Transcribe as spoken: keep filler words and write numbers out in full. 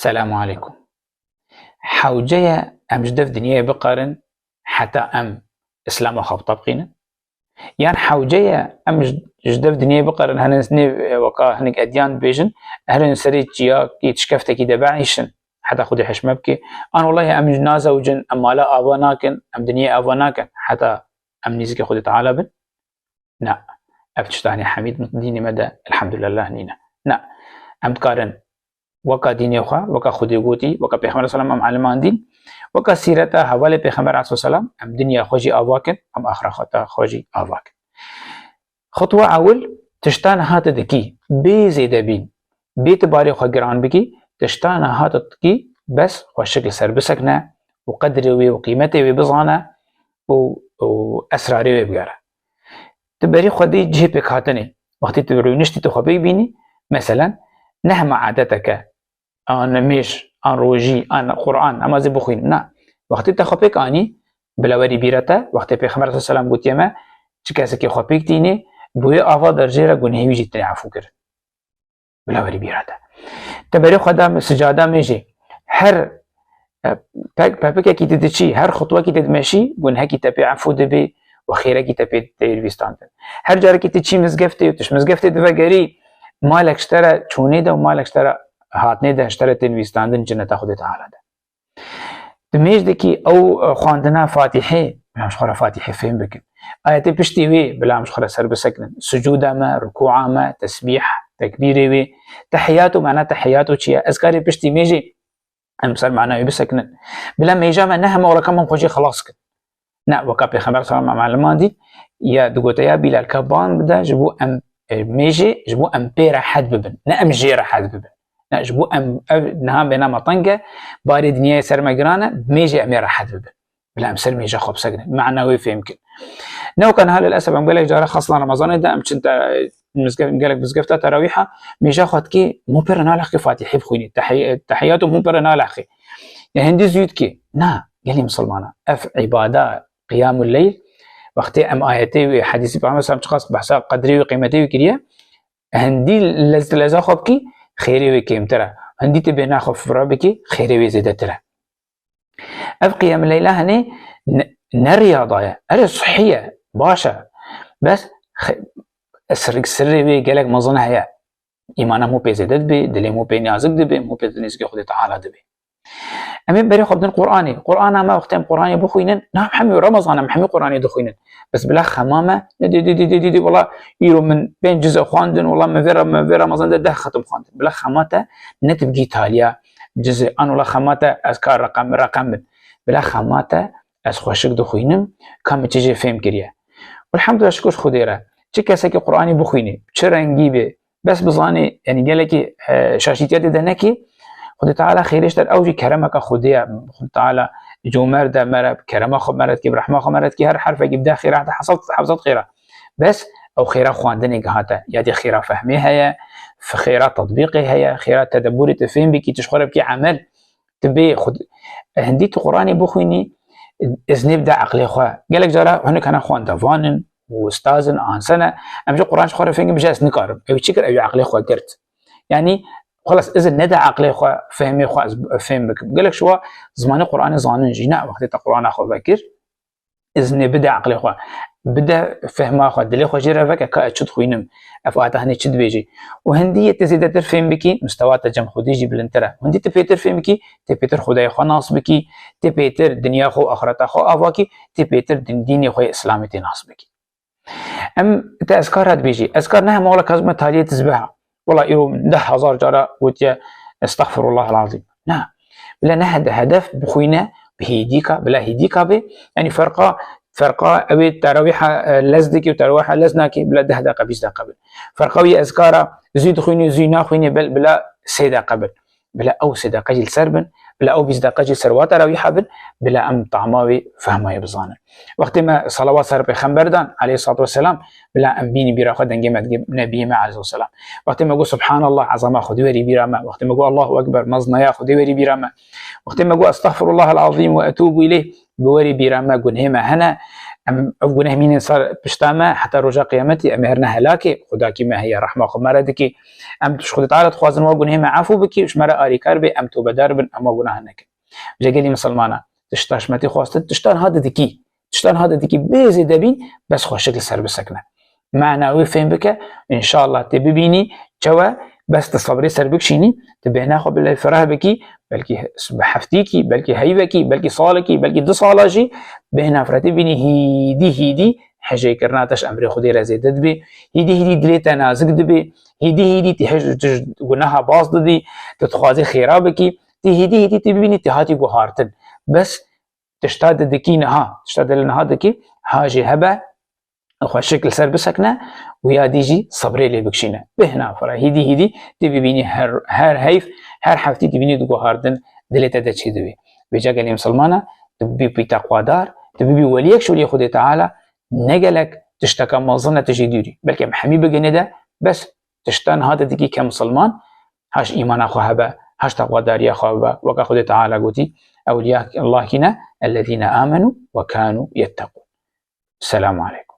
Selamu aleykum. Hewce ye em ji dev dinyayê biqerin heta em Îslama xwe bitebiqînin? Yan hewce ye em ji, ji dev dinyayê biqerin, herin nê weka hinek edyan dibêjin, herin serê çiyakî tişkeftekî de bieyşin, heta Xwedê hişme bike? An welahi em ji nazewicin, em mala ava nakin, em dinyayê ava nakin, heta em nêzîkê Xwedê Teala bin? Na, ev tiştanê hemî dînê me de, elhamdülillah, nîne. Na, em dikarin weka dînê xwe, weka Xwedê gotî, weka Pêxember selam em eliman dîn, weka sîreta hevalê Pêxember aleyhisselam, em dinya xwe jî ava kin, em axireta xwe jî ava kin. Xutwa ewil, tiştan hate dikî, bê zêde bîn, bê tu barê xwe giran bikî, tiştan hate dikî, bes xweşik li ser bisekne û qedrê wê û qîmetê wê bizane û, û esrarê wê bigere. Tu berî xwe dê cihê pêkhatinê. Wextê tu rûniştî tu xwe pêk bînî, meselen, ne hema edeteke, an mêj, an rojî, an Quran, em ez ê bixwînim. Na. Wextê te xwe pêk anî, bila werî bîra te, wextê Pêxember aleyhisselam gotiye me, çi kesekî xwe pêk tînê, bi wê ava derjê re gunehê wî jî tê efû kirin. Bila werî bîra te. Te berê xwe da sicada mêjê. Her, e, pek, pepikekî te diçî, her xutwekî te dimeşî, gunehekî te pê efû dibê û xêrekî te pê tê nivîstandin. Her carekî tu çî mizgeftê û tu ji mizgeftê divegerî, malek ji te re çûnê de û malek ji te re hatnê de ji te re tê nivîstandin cineta Xwedê Teala de. Di mêj de kî ew, e, xwendina Fatîhê, bila em ji xwe re Fatîhê fêm bikin. Ayetê piştî wê, bila em ji xwe re ser bisekinin. Sucûda me, rukûa me, tesbîh, tekbîrê wê. Tehiyatu, mana tehiyatu çi ye? Ezkarê piştî mêjê, em ser mana wê bisekinin. Bila mêja me ne hema welakem em xwe jê xelas kin. Ne, weka Pêxember sallallahu aleyhi ve sellem dît, ya digote, ya Bilal, ka ban bide, ji bo em, e, mêjê, ji bo em pê rehet bibin. Ne em jê rehet bibin. Ne, ji bo em, ev niha bêhna me teng e, barê dinyayê ser me giran e, mêjê em ê rehet bibin. Bila em ser mêja xwe bisekinin. Mana wê fêm kin. Ne weka niha lilesef em gelek cara xaslan Remezanê de em çin te, mizgef-, gelek mizgefta terawîha, mêja xwe dikî, hûn pê re naleqî Fatîhê bixwînî. Tehiy-, tehiyat û hûn pê re naleqî. Ya hindî zû dikî. Na, gelî misilmana. Ev îbada qiyamul leyl, wextê em ayetê wê, hedîsê Peyxember sallam çiqas behsa qedrê wê, qîmetê wê kiriye, hindî lez-, leza xwe bikî, xêrê wê kêmtir e. Hindî tu bêhna xwe fira bikî, xêrê wê zêdetir e. Ev qiyamul leyla henê ne, ne riyada ye. Erê sihî ye, baş e. Bes xe-, sirrik-, sirrê wê gelek mezin heye. Îmana mû pê zêde dibe, dilê mû pê nazik dibe, mû pê nêzîkê Xwedê Teala dibe. Em ê berê xwe bidin Qur'anê. Qur'ana me wextê em Qur'anê bixwînin, na hemî Remezan em hemî Qur'anê dixwînin. Bes bila xema me, ne dê, dê, dê, wela îro min pênc ciz xwendin, wela min vê re, min vê Remezan de deh xetim xwendin. Bila xema te ne tu bigî taliya cizê, an wela xema te ez ka reqem, reqem bin. Bila xema te ez xweşik dixwînim, ka min çi jê fêm kiriye. Elhamdulillah, şikir ji Xwedê re. Çi kesekî Qur'anê bixwînî, çi rengî bê, bes bizanî, yanî gelekî, e, şaşîtiya tê de nekî, Xwedê Teala xêrê ji te re, ew jî keremeke Xwedê ye. Xwedê Teala comerd e, me re kerema xwe me re dikî, bi rehma xwe me re dikî, her herfekî bide xêra heta heft sed, heft sed xêra. Bes ew xêra xwendinê gihate, ya dê xêra fehmê heye, f-, xêra tetbîqê heye, xêra tedebburê tu fêm bikî, tu ji xwe re bikî emel. Tu bê xwe, hindî tu Quranê bixwînî, iznê bide eqlê xwe. Gelek cara hinek hene xwendevan in û ustaz in, anse ne. Em ji Quran ji xwe re fêm, bije ez nikarim. Ew çi kir? Ew eqlê xwe girt. Yanî, xelas, izin nede eqlê xwe, fehmê xwe ez fêm bikim. Gelek şiwa zimanê Quranê zanin jî ne, wextê te Qurana xwe vekir, iznê bide eqlê xwe, bide fehma xwe, dilê xwe jê re veke ka ez çi dixwînim, ev ayeta hinê çi dibêjî. Û hindî yê tu zêdetir fêm bikî, mistewa te cem Xwedî jî bilindtir e. Hindî tu pêtir fêm bikî, tê pêtir Xwedayê xwe nas bikî, tê pêtir dinya xwe û axireta xwe ava kî, tê pêtir din-, dînê xwe yê Îslamê tê nas bikî. Em te ezkar re dibêjî. Ezkar ne hema wela kes me taliyê tizbeh e. Wela îro min deh hezar cara gotiye, "Estexfirullah el-azîm." Na. Bila ne hede-, hedef bixwîne bi hêdîka, bila hêdîka bê. Yanî ferqa, ferqa ew ê terawîha, e, lez dikî û terawîha lez nakî, bila deh deqe, bîst deqe bin. Ferqa wî ezkara zû dixwînî, zû naxwînî, bel-, bila sê deqe bin. Bila ew sê deqe jî li ser bin, bila ew bîst deqe jî ser wa terawîha bin, bila em tama wê fehma wê bizanin. Wextê me salawat ser Pêxember dan, aleyhissalatu vesselam, bila em bînî bîra xwe dengê me dike nebiyê me aleyhisselam. Wextê me got, "Subhanallah, ezama Xwedê werî bîra me." Wextê me got, "Allahu Ekber, mezinaya Xwedê werî bîra me." Wextê me got, "Estexfirullah el-azîm ve etûbu ileyh," bi werî bîra me, gunhê me hene, Em ev guneh mînin ser pişta me heta roja qiyametî, em ê herine helakê, Xwedakî me heye, rehma xwe me re dikî. Em ji Xwedê Teala dixwazin wa gunehê me efû bikî, ji me re arîkar bê, em tobedar bin, em wa gunaha nekin. Ji gelî misilmana, tişta ji me tê xwestin, tiştan ha didikî, tiştan ha didikî bê zêde bîn, bes xweşik li ser bisekine. Mana wê fêm bike, înşallah tê bibînî, çewe, bes tu sebrê ser bikişînî, tu bêhna xwe bi lê fireh bikî, belkî bi heftîkî, belkî heyvekî, belkî salekî, belkî du sala jî, bêhna fireh tê bibînî hîdî hîdî hejêkirina te ji emrê Xwedê re zêde dibe, hîdî hîdî dilê te nazik dibe, hîdî hîdî tu hej-, tu ji gunaha baz didî, tu dixwazî xêra bikî, tu hîdî hîdî tu bibînî tu hatî guhartin. Bes tişta didikî niha, tişta dilê niha dikî, ha jî hebe, xweşik li ser bisekine û ya dî jî sebrê lê bikişîne. Bêhna fireh hîdî hîdî tu bibînî her, her heyv, her heftî dibînî diguhardin dilê te de çê dibî. Vêca gelê misilmana, tu bibî pî teqwadar, tu bibî weliyek ji weliyê Xwedê Teala, ne gelek tişteke mezin e tu jî dûrî. Belkî em hemî bigihîne de, bes tişta niha te dikî ke misilman, haş îmana xwe hebe, haş teqwadariya xwe hebe, weke Xwedê Teala gotî, ewliya Allah kî ne, ellezîne amenu ve kanu yetteqûn. Selamu aleykum.